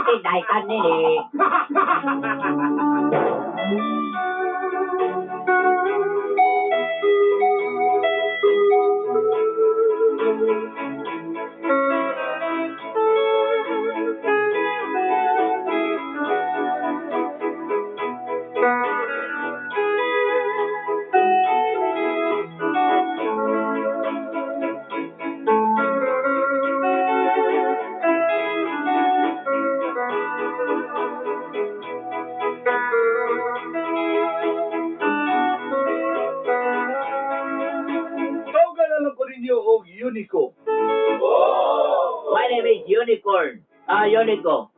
Inday kanini. Tawagan na lang ko ninyo og Unico. My name is Unicorn. Ah, Unico.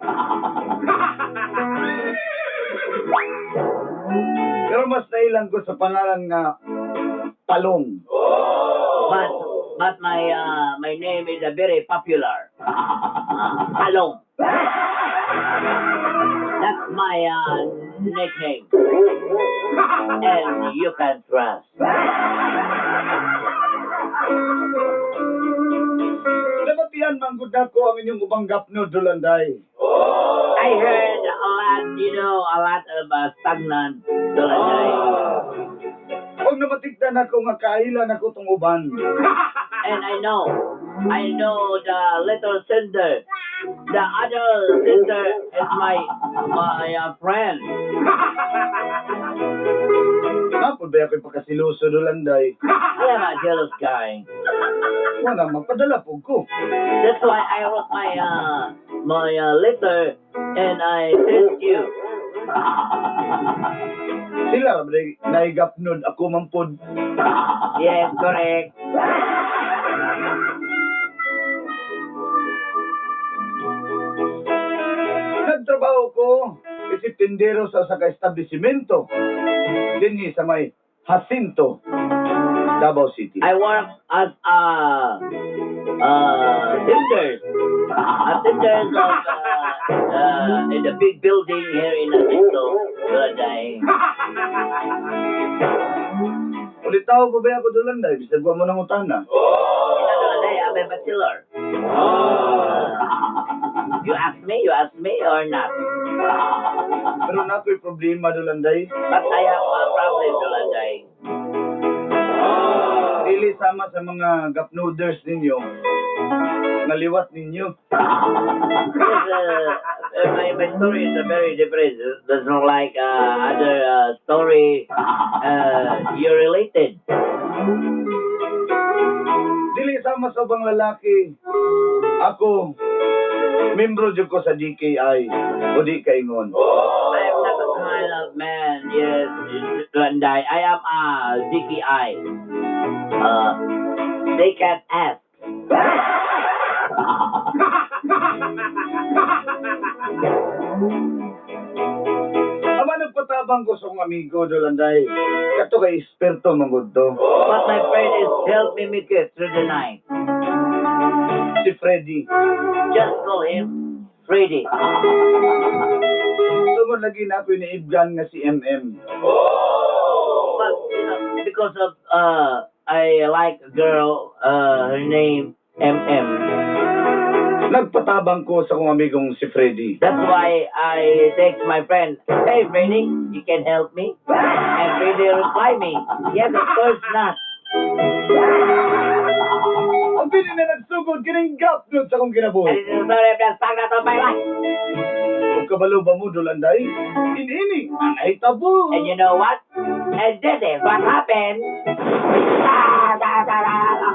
Pero mas nailang ko sa pangalan nga Palong. But my name is very popular. Palong. That's my nickname. And you can trust. Nabatian man gud nako ang inyong ubang gapno, Dulanday. I heard a lot, a lot of stagnant Dulanday. Og namatigdan ako nga kaila nako tong uban. And I know the little sister. The other sister is my friend. Napod ba ako'y pagkasiluso, Dulanday? I am a jealous guy. Wala, magpadala po ko. That's why I wrote my letter and I sent you. Sila ba naigapnod ako man pod. Yes, correct. Nagtrabaho ko isip tindero sa usa ka establishmento dinhi sa may Jacinto, Davao City. I work as a tenders, a tenders of in the big building here in Jacinto, Dulanday. Ulitaw ko ba ako, Dulanday? Bisag wa mo nang utana. Dulanday, I'm a bachelor. You ask me or not? Pero na ako'y problema, Dulanday. But I have a problem, Dulanday. Dili sama sa mga gapnoders ninyo. Ngaliwat ninyo. Yes, my story is very different. There's not like other story you're related. Dili sama sa ubang lalaki. Ako, membro jud ko sa DKI o di kaingon. I am not a kind of man, yes, Dulanday. I am a DKI. They can ask. Ama nagpatabang ko sa akong amigo, Dulanday. Kato kay esperto man gud to. But my friend is help me make it through the night. Si Freddy. Just call him Freddy. Tungod lagi na ako iniibgan nga si MM. But because of I like a girl, her name MM. Nagpatabang ko sa akong amigong si Freddy. That's why I text my friend, "Hey Freddy, you can help me?" And Freddy reply me, "Yes, of course not." Ang pili na nagsugod kining gapnod sa akong And kinabuhi. this is the story of the stagnant of my life. Ug kabalo ba mo, Dulanday? Inini, ang nahitabo. And you know what? And this is what happened. Ah, da, da, da, da.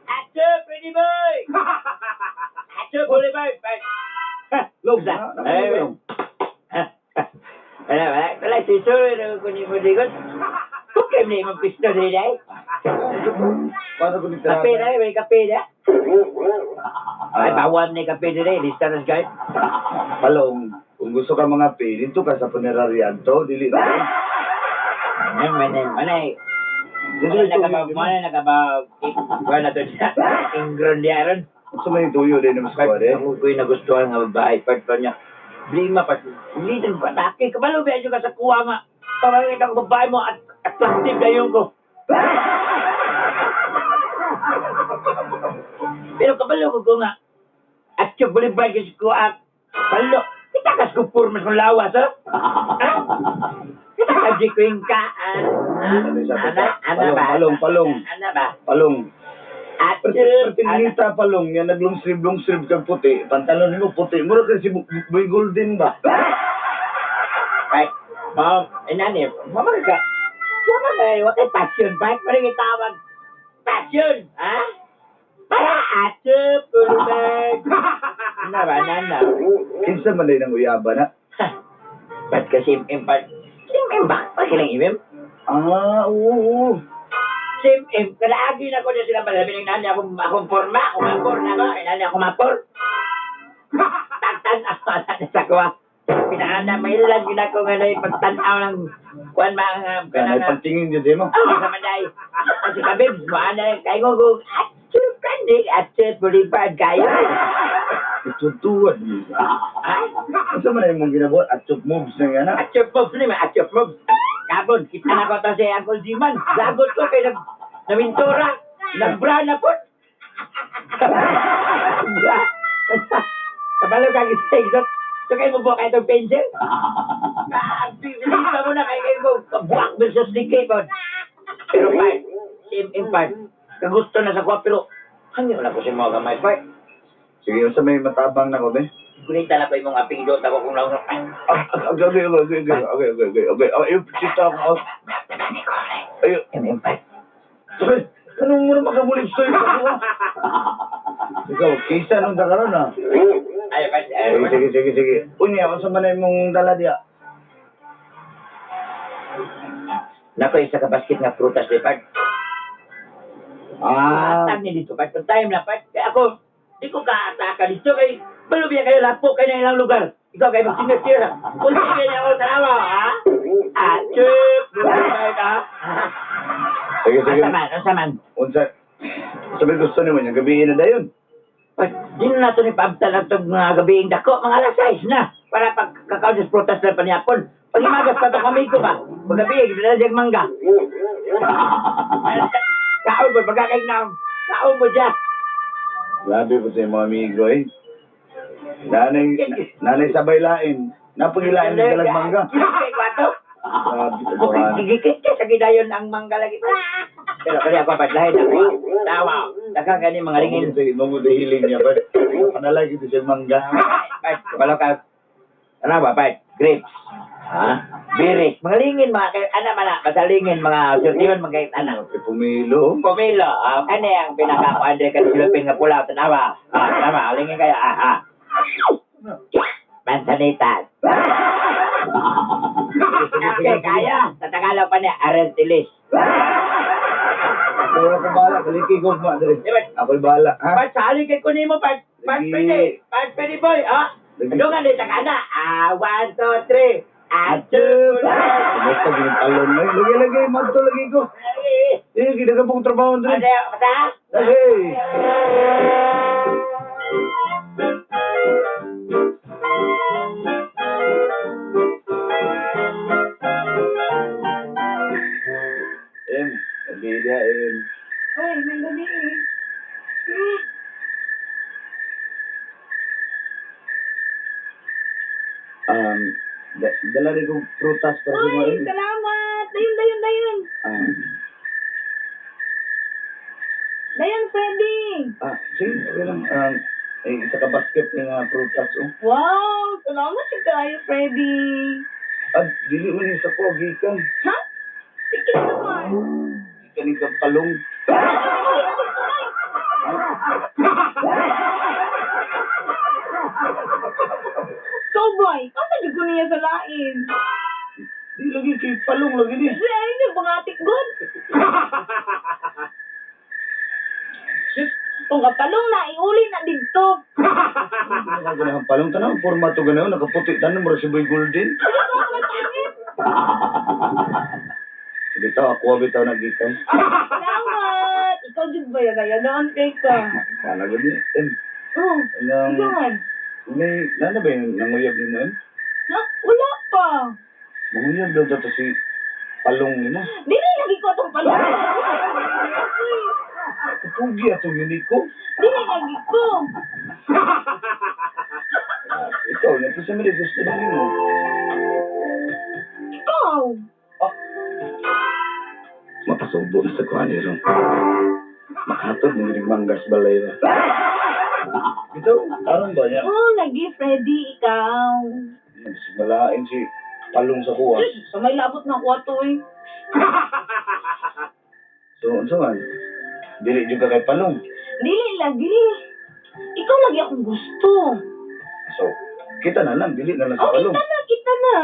Actor, pretty boy! Actor, pretty boy! Long, na, na, Ay, long. Wala, wala. Wala, susunod ako kunin mo digon. Kung kayo na imong pisto dili ay. Paano ko nito? Kape na, may kape na. Ay, bawal ni kape dili. Lista na guys. Palong, kung gusto ka mga pi, dito ka sa puneraryan to, dili na. Ay, manay, manay. Dito Wala ito, nakabag, wala nakabag. Wala na to siya. Ingron diya ron. Sa may tuyo din naman sa Part kwari. ako ko'y nagustuhan nga babae. Part pa niya. Blima pa. Little patake. Kabalo ba ka sa kuha nga. Pamangit ang babae mo at attractive na yun ko. Pero kabalo ko ko nga. At yung boulevard kasi ko at palo. Kita kas ko purmas kong lawas, ha? Ha? Kita ka di ko yung ka. Ana, ana ba? Palong, palong. Ana ba? Palong. At Pertinita palong, yan naglong-srib-long-srib kang puti. Pantalon mo puti. Mura kasi boy golden ba? Right. Ma'am, eh, nani, mama ka. Wala na eh, wala passion. Bakit mo rin itawag? Passion, ha? Para ate, pulubag. Ano ba, nana? Kinsa man din ang uyaba na? Ha, ba't kasi im pa? Sim im ba? Bakit lang imim? Ah, oo, oo. Sim im, kalaagi na ko na sila malabi ng nani akong, akong forma, kumapor na ko, eh, nani ako mapor. Tagtan-aw na sa kuha. Pinaana, may ilan yun ako nga na pagtanaw ng kuan mga, Kanay pagtingin yun mo. Oh, sa manday. Kasi kami, mana, kayo ko, at kandi, at Boulevard, kayo. Itutuwad mo. Ha? Unsa man ay mong ginabuhat? At chop moves na yan, ha? At your moves, ni at your moves. Kapon, kita na ko to si Uncle Jiman. Lagot ko kay nag, namintura. Nagbra na po. Bra. Kabalo ka gising. So kayo mo buka itong pencil? Ah, Bilisa mo na kay kayo ko. Buwak versus ni K-Pod. Pero part, same in part. Kagusto na sa kuha, pero hangyo na ko si mga gamay part. Sige, unsa may matabang na ko, be? Gunita na ko imong aping dot ako kung nauna. Ah, ah, Okay, okay, okay, okay, okay, okay, okay, okay. Ah, Ayun, kita ako. Ayun. In part. Ay, Anong mo na makabulit sa'yo? Ikaw, kisa nung dakaroon, ha? Ay, part. Sige, sige, sige, sige. Unya, unsa man ay mong dala diya? Nako, isa ka basket nga prutas di part. Ah, Atag ni dito part. Kung time na part. Kaya ako, di ko kaataka dito kay balubiya kayo lapo kayo ng ilang lugar. Ikaw kayo magsinasira. Kung sige niya ako tanawa, ha? Ah, chip! Boulevard, ha? sige, sige. Unsa man, unsa man. Unsa, unsa may gusto nimo niya? Gabihin na dayon. Pag di na nato ni paabtal ang tong mga gabiing dako, mga alas 6 na. Para pag kakao sa prutas na panihapon. Pag imagas pa to kami ko ba? Pag gabi, gibila diyang mangga. Kaon mo, pagkakain na. Kaon mo dyan. Grabe po sa mga amigo, eh. Nanay, nanay sabay lain. Napagilain ng dalag mangga. Kaya kwato. Grabe sa Okay, buwan. gigikit ka sa gidayon ang mangga lagi pa. Pero kaya ako padlahin ako. Tawa. Daghang gani mga ringin. Mabuti hiling niya, but panalay ito siya mangga. Pat, kabalo ka. Ano ba, Pat? Grapes. Ha? Berries. Mga lingin, mga kay, ana man na, basta lingin, mga surtiyon, mga kay, ana. Okay, pumilo. Pomelo, ah, ano yung pinaka-kuan ka sa Philippine nga pula, tanawa. Ah, tama, lingin kayo, ah, ah. Manzanitas. Okay, kaya. Sa Tagalog pa niya, arentilis. Ako ako bahala, kaliki ko ma dere. Di ba? Ako'y bahala, ha? Pat, sali kay kunin mo, pat, pat, Lagi. pwede, pat, pwede, boy, ah. Lagi. Ano nga, di, taka na. Ah, one, two, three. Ah, two, Basta gintalon na. Lagi lagi madto lagi ko. three. Eh, gidagapong trabaho Ano dere. basta? Lagi. Em, bida em. Uy, may gabi eh. Um, dala rin kong prutas para sa mga Uy, em. salamat! Dayon, dayon, dayon! Ah, Dayon, Freddy! ah, sige, okay lang. Eh, isa ka basket ng prutas, oh. Wow! Salamat siya kayo, Freddy! Ah, dili man yung sa ko, gikan. Ha? Sige naman! Gikan yung palong. bay? Asa jud ko niya sa lain? Di lagi kay Palong lagi ni. Kasi ay ni pangatik god. Sus, kung kapalong na iuli na didto. Ang Palong tanaw, formato ganayon, nakaputi tanan mura si Boy Golden. Ano ba pangit? Bitaw ako bitaw nagikan. Salamat. Ikaw jud ba yagayagaan kay ka? Sana gud ni. Em, Oh, nang ikaw man. may nana ba yung nanguyab ni mo em? Ha? Wala pa. Manguyab daw to si Palong nimo. Dili lagi ko atong palong. Pugi atong uniko. Dili lagi ko. Ikaw, nga sa mga gusto na nimo. Ikaw. Mapasubo na sa kuha ni Ron. Makahatod mo yung manggas balay ba? Bitaw, aron ba niya? Oh, lagi Freddy, ikaw. Malain si Palong sa kuha. Sus, sa may labot na ako ato eh. So, unsa man? Dili jud ka kay Palong. Dili lagi. Ikaw lagi akong gusto. So, kita na lang, dili na lang sa Oh, Palong. kita na, kita na.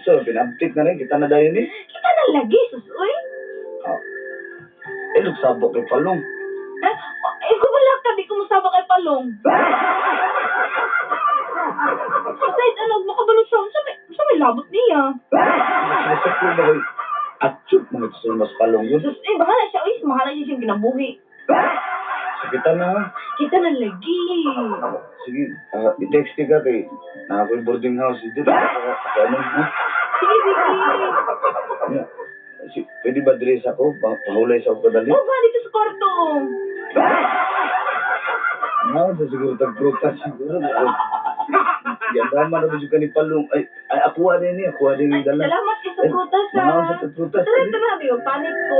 So, pinabtik na rin, kita na dayon eh. Kita na lagi, sus, uy. Oh. Eh, lugsabok kay Palong. Eh, eh kung wala ka, di ko masama kay Palong. Aside, ano, makabalo siya. Sa may labot niya. Masakit ba ko'y atsuk mga sa mas Palong yun. Sus, eh, bahala siya, uy. Mahala siya siyang kinabuhi. So, kita na ha. Kita na lagi. Sige, i-text ka kay na ako'y boarding house dito. Ano, ha? Sige, sige. Yeah. Si, pwede ba dress ako? Pahulay sa ako kadali? Oh, ba, dito sa kwarto. Naon sa siguro tagprutas siguro. Yan man na ka ni Palong. Ay, ay ako din ni, ako din Ay, ni dala. salamat kay sa Ay, prutas, ha. Naon sa prutas. Tara, tara, di ba? Panic ko.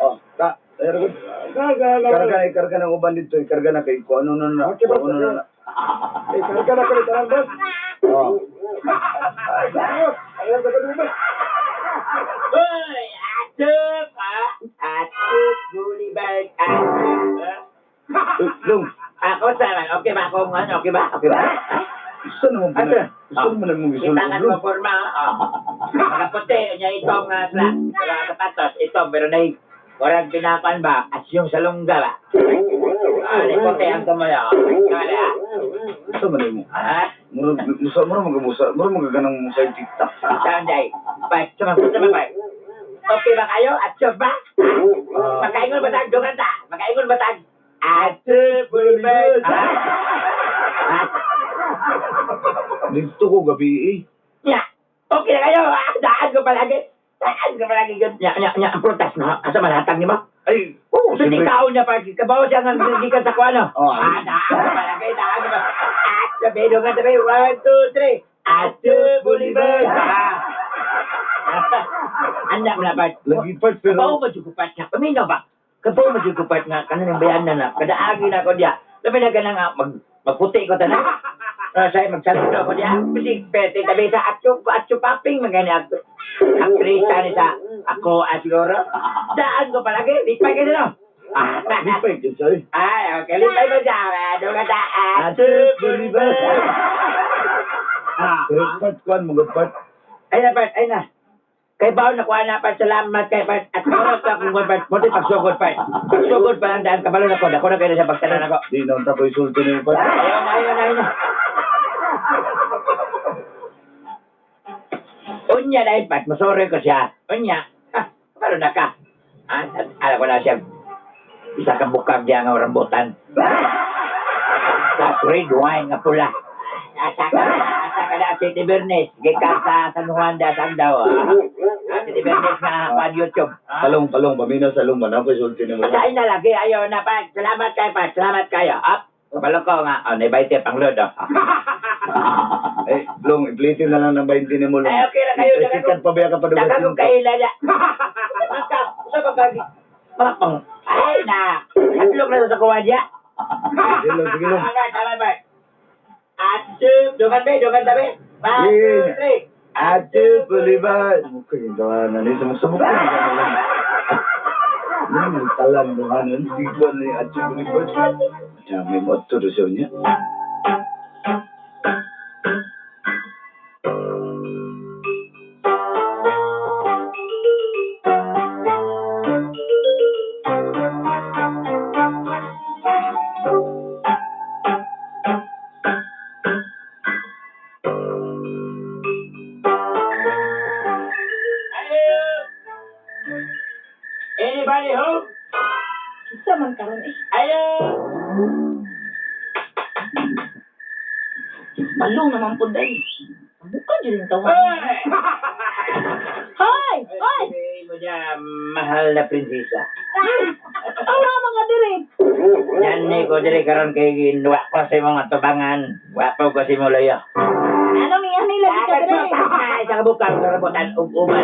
Oh, ta, ay good. Karga na, ikarga na uban dito, ikarga na kay ko ano na na. Okay, boss, Ano na na. Eh, karga na kami, tanan, boss. Oh. Ay, boss. Ayan, dagan mo, boss. Uy, atup, ah! Atup, Gulliver, atup, ah! Uy, Long, Ako sa man, okay ba akong ano, okay ba? Okay ba? Ah? isa naman po na. Isa naman ang mong Kita nga gisulod. mo forma, oh. Mga puti, niya itong slap, mga sapatos, ito, pero na Orang pinapan ba? Asyong salungga ba? Ah, ni puti ang kamay, oh. Kala, ah. Isa man mo. Ah, Murag musa murag magamusa, murag magaganang musa yung TikTok. Sunday. Pa, sumang, sumang, pa. Okay ba kayo? Atso ba? Ah. Makaingon ba tag? Dungan ta? Makaingon ba tag? Atso, Bulibay. Ah? Ah? Dito ko gabi eh. Nya. Okay na kayo. Ah, daan ko palagi. Daan ko palagi. Nya, nya, nya. Ang prutas na. Asa manhatag ni mo? Ay, oo, So, di siyempre. tao niya pa. Kabaw siya nga gikan sa kuano. Oh, Ah, daan ko palagi. Daan ko palagi. Atso, bedungan tabi. 1, 2, 3. Atso, Bulibay. Ah. Anak mo na ba? Lagi part pero Kabaw mo jud ko part nga. Paminaw ba? Kabaw mo jud ko part nga kanang bayan na na. Kadaagi na ko diya. Labi na ka na nga magputi ko tanan. Say magsaludo ko diya. Bisig pete tabi sa atyo atyo paping magani akto. Aktrisa ni sa ako siguro. Daan ko palagi. Lipay ka na. Ah, lipay ka siya eh. Ay, okay. Lipay mo siya. Doon ka sa atyo Bolívar. Ah, Pero part kwan, mga part. ay na, Bart, ay na. Kay Baon na kuha na, Bart, salamat kay Bart. At murot ka kung Bart, mo pagsugod, Bart. Pagsugod pa lang daan, kabalo na ko. Dako na kayo na sa pagtanan ako. Di na unta ko isulti ni part. Ayun na, ayun na, ayun na. Unya na yun, Bart, masorry ko siya. Unya, ah, kabalo na ka. Ah, at alam ko na siya. Isa ka bukag diya nga rambutan. Sa red wine nga pula. Asa ka na City Bernes. Gikan sa San Juan de Sagdaw. Ah, City Bernes nga pa YouTube. Palong, palong, paminaw sa lung, man ako isulti ni mo. Pagkain na lagi. Ayaw na, Pat. Salamat kayo, Pat. Salamat kayo. Up. Kabalo ko nga, oh, naibay pang load, oh. Eh, Long, iplitin na lang ng 20 ni mo, Long. Ay, okay na kayo. Sikat pa ba ka pa dugas? Daga kong kaila niya. Maka, sa pagkagi. Mga pang, ay na. Hatlog na sa kuha niya. Sige, Long, sige, Long. Alright, alright, alright. At two, dungan be, dungan tabi. One, two, three. Ate Boulevard. Okay, gawanan ni sumusubok ko na lang. Ano yung talan gawanan? Hindi ko na yung Ate Boulevard. Dami mo ito siya niya. Hello? Anybody home? Isa man karon eh. Hello? Balong naman po dahil. Bukan dyan yung tawa. Hoy! Hoy! Hoy! Sabihin mo niya, mahal na prinsesa. Awa mga dire. Yan ni ko diri karon kay ginuwa ko sa imong atubangan. Wa pa ko si Mulayo. Ano ni ani lagi ka dire? Ay, sa kabukang karabutan ug uba.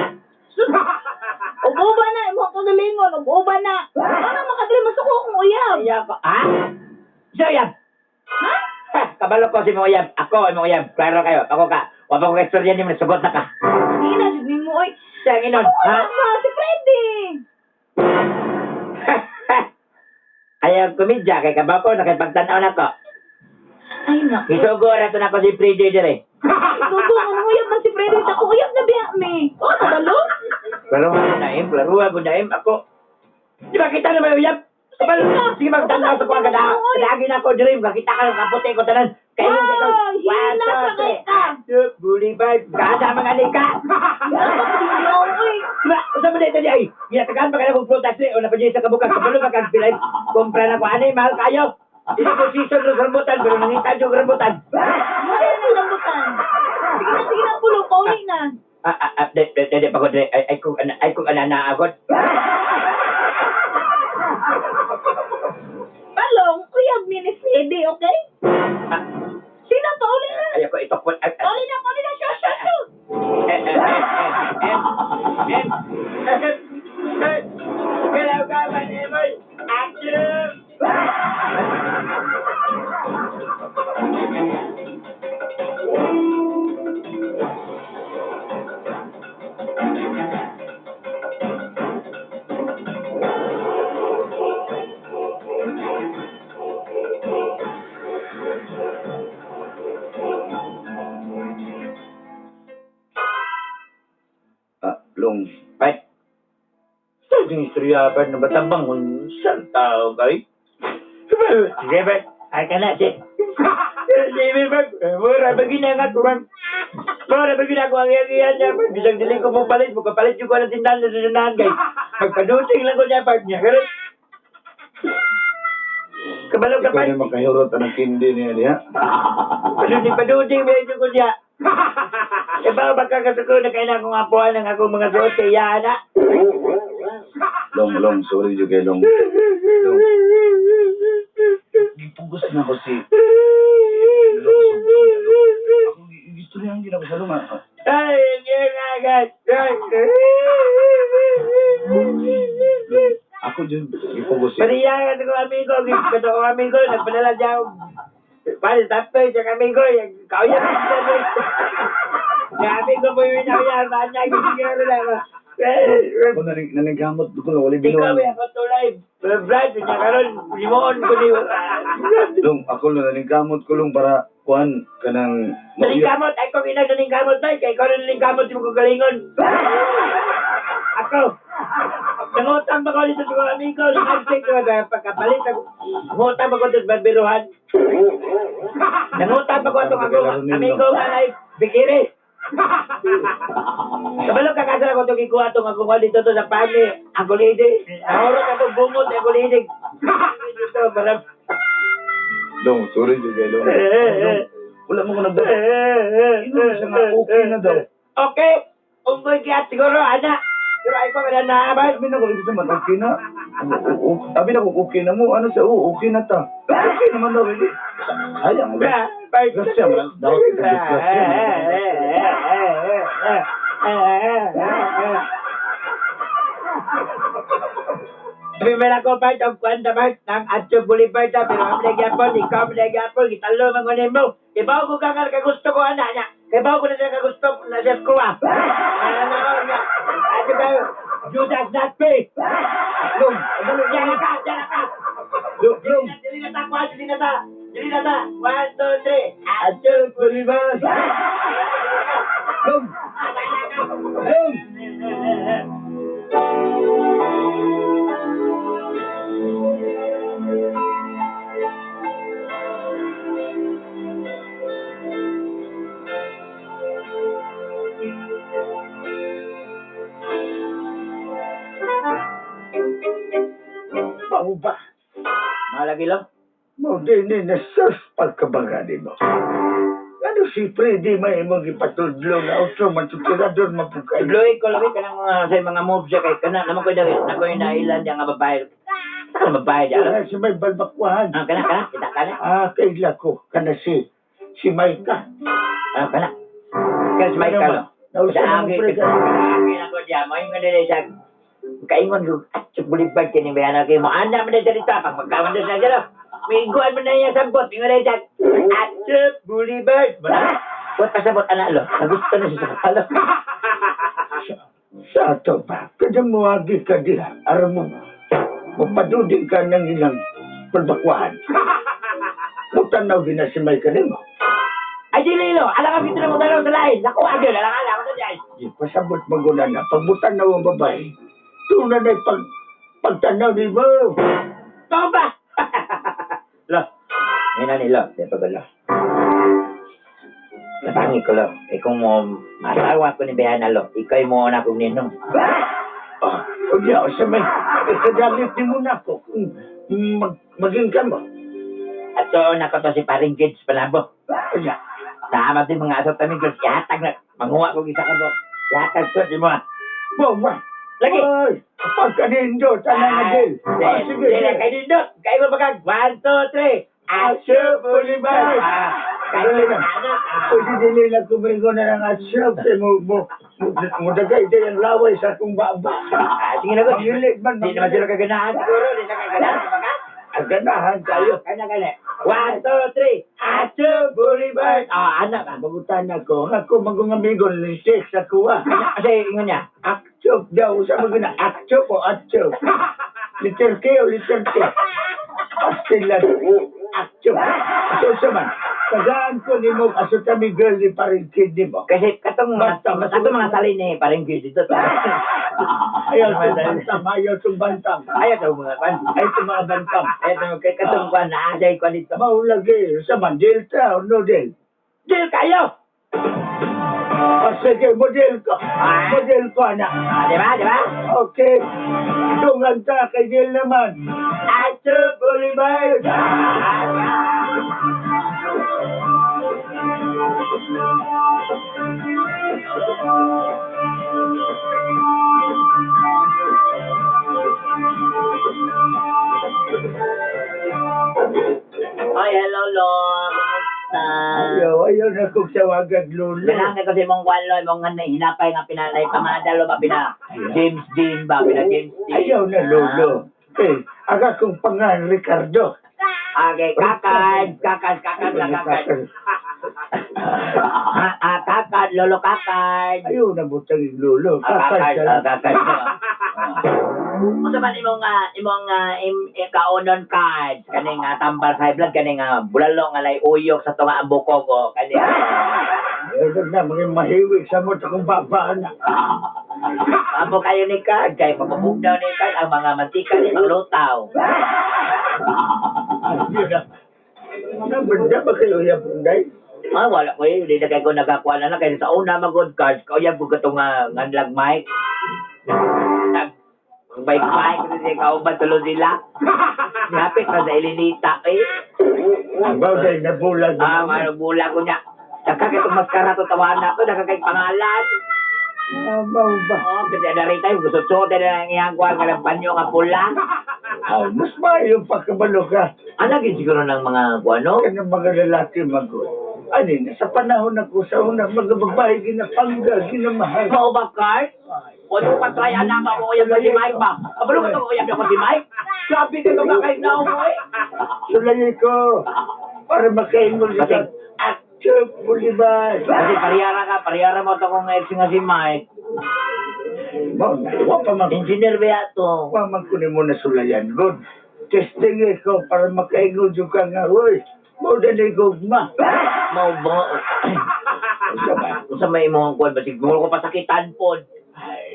Ug-uba na imong kagalingon, ug-uba na. Ano mga dire masuko akong uyab. Iya ko, ha? So yan. Ha? Ha, kabalo ko si imong uyab. Ako imong uyab. Klaro kayo. Ako ka. Wa pa ko kay istorya nimo sugot na ka. Ina jud nimo oy. Sa nginon, Ako ha? uyab ba si Freddy? Ayaw komedya kay kabaw ko nakipagtan-aw nako. Ay na. Gisugo ra to nako si Freddy dire. Sugo ang uyab man si Freddy sa uyab na biya mi. Oh, kabalo. Pero naim, klaro ko naim ako. Di ba kita na may uyab? Kabalo, sige magtanaw sa kuha kada. Lagi na ako dire, makita ka ng kapote ko tanan. Kayo Ay, hila sa kay ka. Boulevard, kada mga alika. Oy. Diba, usa man ito di ay, ginatagaan pa ka na kong prutas ni, o napadyan sa kabukan, kabalo pa kang pilay, kumpra na ko, ani, mahal kayo. Hindi ko season ng rambutan, pero nangita yung rambutan. Ay, ang rambutan. Sige na, pulo, pauli na. Ah, ah, ah, di, di, di, di, pagod, di, ay, ay, kung, ay, kung ana agad. Balong, uyab mi ni Freddy, okay? Ah, Sino, pauli na. ay, ako, ito, ay, ay, Pauli na, pauli na, sure, sure, sure. M, M, M, M, M, Hello, ka, Manimoy! Action! Ah, Long. Right. Sa yung istorya ba na batabang kung saan tao kay? Sige ba? Ay ka na, si. Sige ba? Mura ba ginangat ko man? Mura ba ginagawa ang iyan niya? Bisang dili ko mo palit, mukapalit yung ko ng tindahan sa tindahan kay. Magpaduting lang ko niya pag niya. Pero, kabalo ka Ikaw pa. na makahirot ang kindi niya diha. Paduting, paduting, medyo ko niya. Eh, baka magkakasuko na kailangan kong apuan ng akong mga suot kay Yana. Long, Long, sorry jud kay Long. Long. Gipugos na ko si Long. Ako gistoryahan gid ako sa Long. ah. Ay, hindi nga agad. Long, ako jud gipugos si Pariyangan ko amigo, gusto ko amigo, nagpadala siya ako. Pare, tapos yung amigo, yung kauyan. Yung amigo po yung inauyan, mahal niya, gisiguro lang. Ako naningkamot ko lang, wala Ikaw, binuang. may ako tulay. Brad, niya karon, limoon ko ni. Long, ako lang naningkamot ko lang para kuan kanang Naning kamot, ay kung ina naning kamot tayo, kay ikaw naning kamot yung kagalingon. Ako, nangutang ba ko dito sa mga amigo, nag-check ko na pagkapalit ako. Nangutang ba ko dito sa barbiruhan? Nangutang ba ko itong ako, amigo nga na bikiri. Kabalo kakasal ako itong ikuha itong ako dito to sa pami. Ang kulidi. Ahorot ako bungot, ang kulidi. Dito, parang... Long, sorry jud kay Long. Long, wala mo ko nagdala. Ingon siya nga okay na daw. Okay. Unggoy kaya siguro, ana. Pero ay ko na na ba? Sabi na ko, ibig sabihin, okay na. Sabi na ko, okay na mo. Ano siya? Oo, okay na ta. Okay naman daw, hindi. Sayang ba? Grasya man. Dapat ito, grasya man. Primera ko pa ang kwenta ba ng Adjo Boulevard ta pero ang nagyapon ikaw ang nagyapon gitalo man ko nimo. Ibaw ko ka nga kagusto ko ana niya. Kay bawo ko na siya kagusto na siya ko ah. Ano na Adjo ba Judas not pay. Long, Diyan ka, diyan ka. long, long. Dili na ta, kuha, dili na ta. Dili na ta. 1 2 3. Adjo Boulevard. Long, long. Mao ba? Malagi lo. Mao din ni na sus pagkabaga ni mo. Ano si Freddy may imong ipatudlo nga otro man tirador mapukay. Tudloy ko lagi kanang mga sa mga moves siya kay kana naman ko dali na ko inailan diya nga babae. Sa kana babae diya. Wala si may balbakwahan. Ah, kana kana kita kana. Ah, kaila ko kana si Maika. Ah, kana. Kana si Michael. Lo. Nausa Sa na mo agi pre sa agi na ko diya mo ingon dili siya. Kaingon ko at sa bulibad kini bayana kay mo anda man dili ta pag magkaman na siya. Mingguan man na niya sabot ingon dili siya. At sa bulibad. Wat pasabot ana lo. Nagusto na siya sa alo. Sa ato pa, kada moagi ka diha, aron mo mapadudin ka ng ilang balbakwahan. Mutanaw din na si Maika nimo. Ay dili lo, ala ka dito na mo tanaw sa lain. Naku agyo, ala ka ala ko sa diyan. Di pasabot maguna na, pagbutanaw ang babae, tuna na pagtanaw ni mo. Tama ba? Lo. Ngayon na ni Lo. Di pa ba Lo? Napangi ko Lo. Eh kung mo masawa ko ni Behana Lo, ikaw'y mo na kong ninong. Ah, unya, sa may, ikadalit ni mo na ako kung maging ka mo. At so na ko to si paring Gids Palabo. Unya, Tama din mga asot kami girls. Ihatag na. Manguha ko isa ka mo. Ihatag ko di mo. ah. bawa. Lagi. Ay, pagkanindo, tanang na deal. Ah, sige, Sige, sige. kay Dindot. Kayo mo bagag. 1, 2, 3. Asyo, Boulevard. Ah, kayo Dali na. na. Ah. Pwede dili lang kumingo na ng asyap. Kaya mo dagay din ang laway sa akong baba. Ah, sige na ko. Mangilit man, Di naman sila kaganahan siguro. Di na kaganahan. Baga? Ang ganahan tayo. Kanya kanya. 1, 2, 3. Acho Boulevard. Ah, anak ah. Bagutan ako. Ako magong amigo ni Sheikh sa kuwa. Kasi ingon niya. Akchop daw. Sa mga na akchop o atchop. Liter K o liter T. Pastilan. Akchop. So sa man. Tagaan ko ni mo aso kami girl ni paring kid ni mo. Kasi katong mga Basta, mas- katong mga salin ni paring gid dito. Ayaw itong bantam. Ayaw itong bantam. Ayaw daw mga kwan. Ayaw itong mga bantam. Ayaw daw kay katong kwan na asay kwan dito. Maulagi. Sa man, Delta o no del. Deal kayo. O sige, model ko. Model ko, anak. Ah, di ba? Di ba? Okay. Dungan ta kay Del naman. Acho Boulevard. Ay, hello, Lo. Kumusta? Ayaw, ayaw na kong tawagan, Lolo. Kailangan kasi mong walo, mong ano, hinapay nga pinanay pamadalo ba, pina James Dean ba, pina James Dean. Ayaw na, Lolo. Eh, aga kong pangan, Ricardo. Okay, kakad, kakad, kakad, kakad. Ah, ah, kakad, lolo kakad. Ayaw na butang yung Lolo. Ah, Kakal kakad, siya ah, lang. kakad. Unsa man imong imong kaunon card kaning tambal sa high blood kaning bulalo nga lay uyok sa tunga ang bukog o kani. Ayaw na, mga mahiwig sa mo akong baba na. Amo kayo ni card kay pagpabugnaw ni card ang mga mantika ni maglutaw. Ayaw na. Nabanda ba kayo yung punday? Ah, wala ko eh. Hindi na kayo ko nagakuha na lang. Kaya sa una magod cards, kauyab ko katong nganlag mic. Nag, bike mic, kasi kauban tulo sila. Hapit pa sa Elinita eh. Ang bagay na bulag. Ah, ano, bula ko niya. Nagkakitong maskara to tawanan ko, nagkakit pangalan. Ah, mao ba? Oh, kasi na rin tayo, gusto suot na lang iyang kuwan nga ng panyo nga pula. Ah, mas maayo pagkabalo ka. Ano gid siguro ng mga kuwan, no? Kanang mga lalaki magod. Ani na, sa panahon ako sa una, mga babae ginapangga, ginamahal. Mao ba, Carl? O di ko pa try anak ako uyab na si Mike ba? Kabalo ka itong uyab na ko si Mike? Grabe ka ba kay naong mo eh? Sulayin ko para makaingol Kasi- sa Active Boulevard. Kasi pariyara ka, pariyara mo ito kung ex nga si Mike. Mao na, wa pa man. Engineer ba ito? Wa man kunin mo na sulayan. Good. Testing ko para makaingol jud ka nga, uy, mao na ni gugma. Mao ba? Unsa ba? Unsa may imong kuwan ba? Siguro ko pasakitan pod.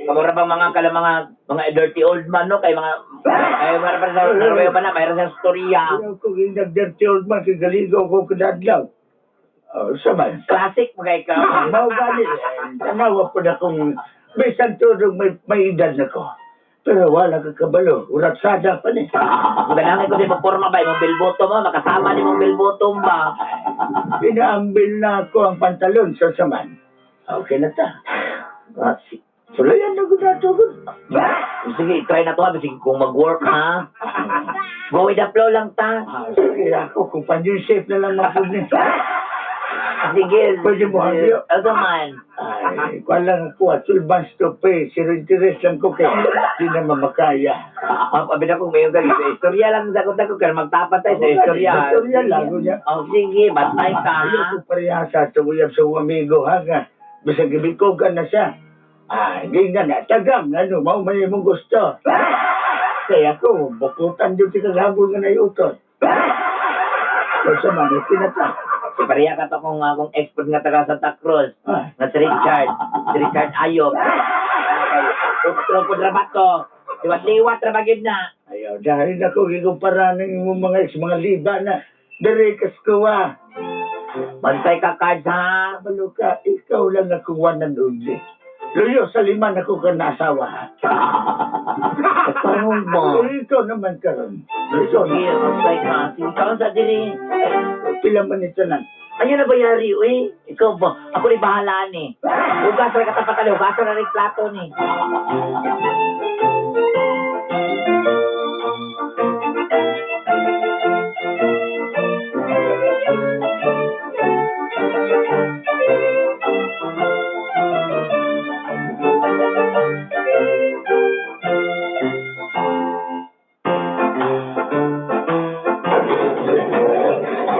Kamura bang mga kala mga mga dirty old man no kay mga ay mara pa sa naroyo pa na mayroon sa storya. Ayaw ko yung nag-dirty old man, kay galigo ko kadadlaw. Oh, unsa man? Classic mga ikaw. Mao gani, eh, tanawa po na kung bisan tudog may edad na ko. Pero wala ka kabalo, uratsada pa ni. Ganang ko sa porma ba imong bilboto mo makasama ni mong bilboto ba. Pinaambil na ako ang pantalon sa saman. Okay na ta. Classic. Sulayan na ko na to. Sige, try na to ha. Sige, kung mag-work ha. Go with the flow lang ta. Ah, sige ako, kung pan-safe na lang ako ni. Sige. Pwede mo, Hangyo. Ano man. Ay, kuwan lang ako, at advance to pay. Zero interest lang ko kay di na mamakaya. Ang abi na kung may galing sa istorya lang sa ko kaya magtapat tayo sa istorya. Istorya lang, kunya. Oh, sige, bantay ka. Ayaw ko pareha sa tuyab sa amigo, ha nga. Bisag ibig ka na siya. Ay, di nga na, tagang, ano, mao may imong gusto. Kaya ako, bukutan dito kagabol nga naiutot. So, sa mga tinata. Si pareha ka to kung akong expert nga taga Santa Cruz. Ah, Nga si Richard. Si Richard Ayop. Kay Utro po rabato. Liwat-liwat ra ba gyud na. Ayaw, dahil ako gikumpara ng imong mga ex, mga liba na dere kaskuwa. Bantay ka cards ha. Kabalo ka, ikaw lang ako one and only. Luyo, sa lima na ko ka naasawa, ha? Karon ba? Eh, ikaw naman karon. Ikaw Sige, na. bantay ka. Sige, karon sa diri. Pila man ito na. Ayun na ba yari, uy? Ikaw ba? Ako rin bahala ni. Hugas ra katapatan, hugas ra rin plato ni.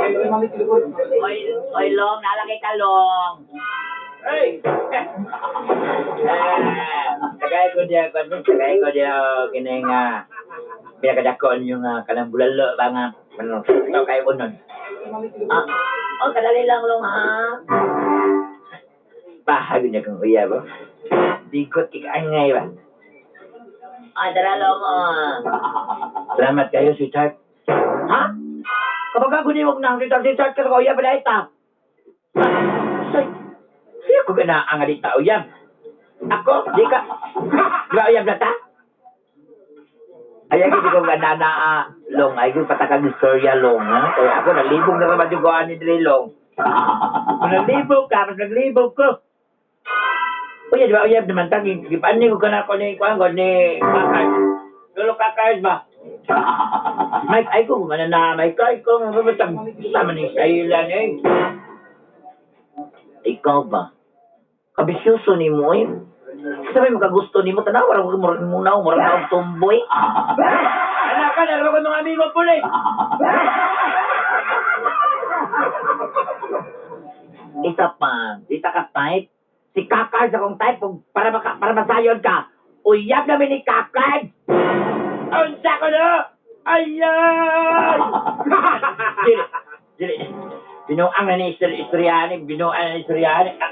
Oy, oy, Long, nalagay ka, Long. Hey! Eh, tagay ko diya, tagay ko diya, kini nga, pinakadakon yung kanang bulalo, ba nga, ano, ito kayo unon. Ah, oh, kadali lang, Long, ha? Bahag niya kang uya ba? Digot kikaangay ba? Ah, tara, Long, oh. Salamat kayo, sweetheart. Ha? Kapag ako niwag na ang sweetheart, sweetheart ka sa uya, pala ita. Say, siya ko gana ang alita uyab. Ako, di ka. Di ba uyab na ta? Ay, hindi ko gana na ah, long. Ay, ko patakang istorya long. Ha? Kaya ako, nalibog na naman yung kuhaan ni Dre long. Kung nalibog ka, mas naglibog ko. Uy, di ba uyab naman ta? Gipaanin ko ka na ko ni kuhaan ko ni Kakard. Lolo Kakard ba? Mike, ay ko, mana na, Mike, ay ko, mabatang, sama ni Shayla ni. Ikaw ba? Kabisyoso ni mo eh. Sabi mo kagusto ni mo, tanawa ra ko murag mo na, murag na og tumboy. Anak ka, nalawa ko mga amigo pulis! Isa pa, di ta ka type. Si Kakard sa akong type, kung para maka, para masayon ka. Uyab namin ni Kakard. Unsa ko na! Ayay! Dili, dili. Binuang na ni istoryani, binuang na ni istoryani. Ah.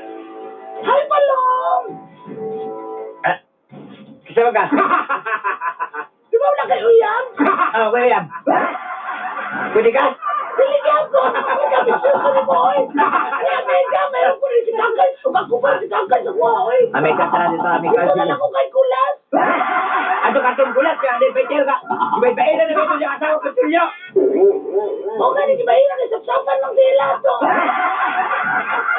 Hi, Palong! Ah, kasama ka? Di ba wala kay uyab? Ah, okay, uyab. Pwede ka? Dili ko. Kabisyoso ni mo, oy. Kaya Amerika, meron ko rin si Kakay. Umakupa si Kakay sa kuha, oy. Amerika, tara dito, Amerika. Gusto na lang ko kay Kulas. Ato katong gulat kaya di paitil ka. Ibay-bail na naman yung asawa ko tulyo. Mao gani si Bahira kay sapsapan lang sila to.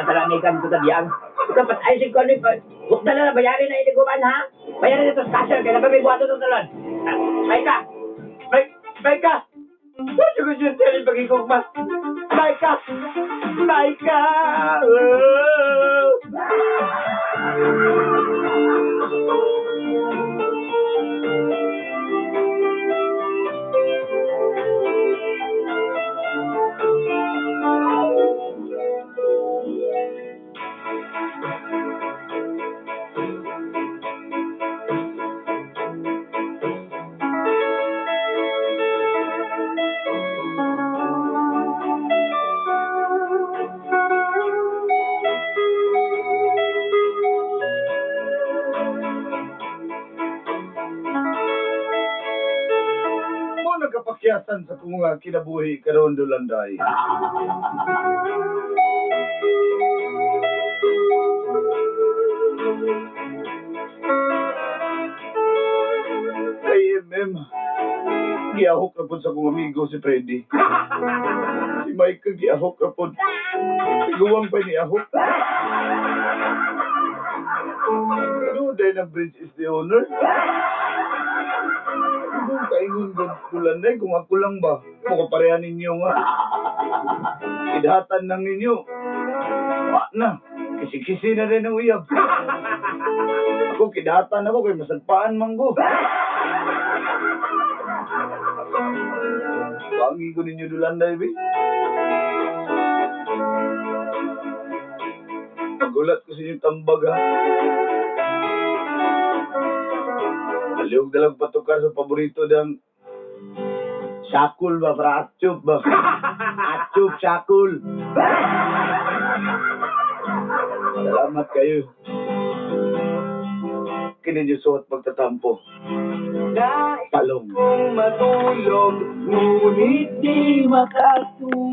Ang tara Amerika dito tabiyang. Dapat ay si Connie, huwag na lang, bayarin na iniguman, ha? Bayarin na ito sa cashier, kaya ba may buhato itong talon? Ah, Maika! Maika! What you gusto yung pag-ikugma? Maika! Maika! Oh! Mo nagkapakyasan sa kung nga kinabuhi karon Dulanday. Kay MM, giahok na po sa kong amigo si Freddy. Si Mike giahok na po. Tiguang pa niahok. Ano dahil ang bridge is the owner? Kung kaingon ko Dulanday, kung ako lang ba? Mukha pareha ninyo nga. Idhatan lang ninyo. Wa na. Kisi-kisi na rin ang uyab. Ako, kidhatan ako kay masagpaan man ko. Bangi ko ninyo Dulanday, be. Pagulat ko sa inyong tambag, ha. Aliwag dalag patukar sa paborito ng Sakul ba? Para atsup ba? Atsup, sakul. Salamat kayo. Kini niyo suot pagtatampo. Nais Palong. kong matulog, ngunit di makatulog.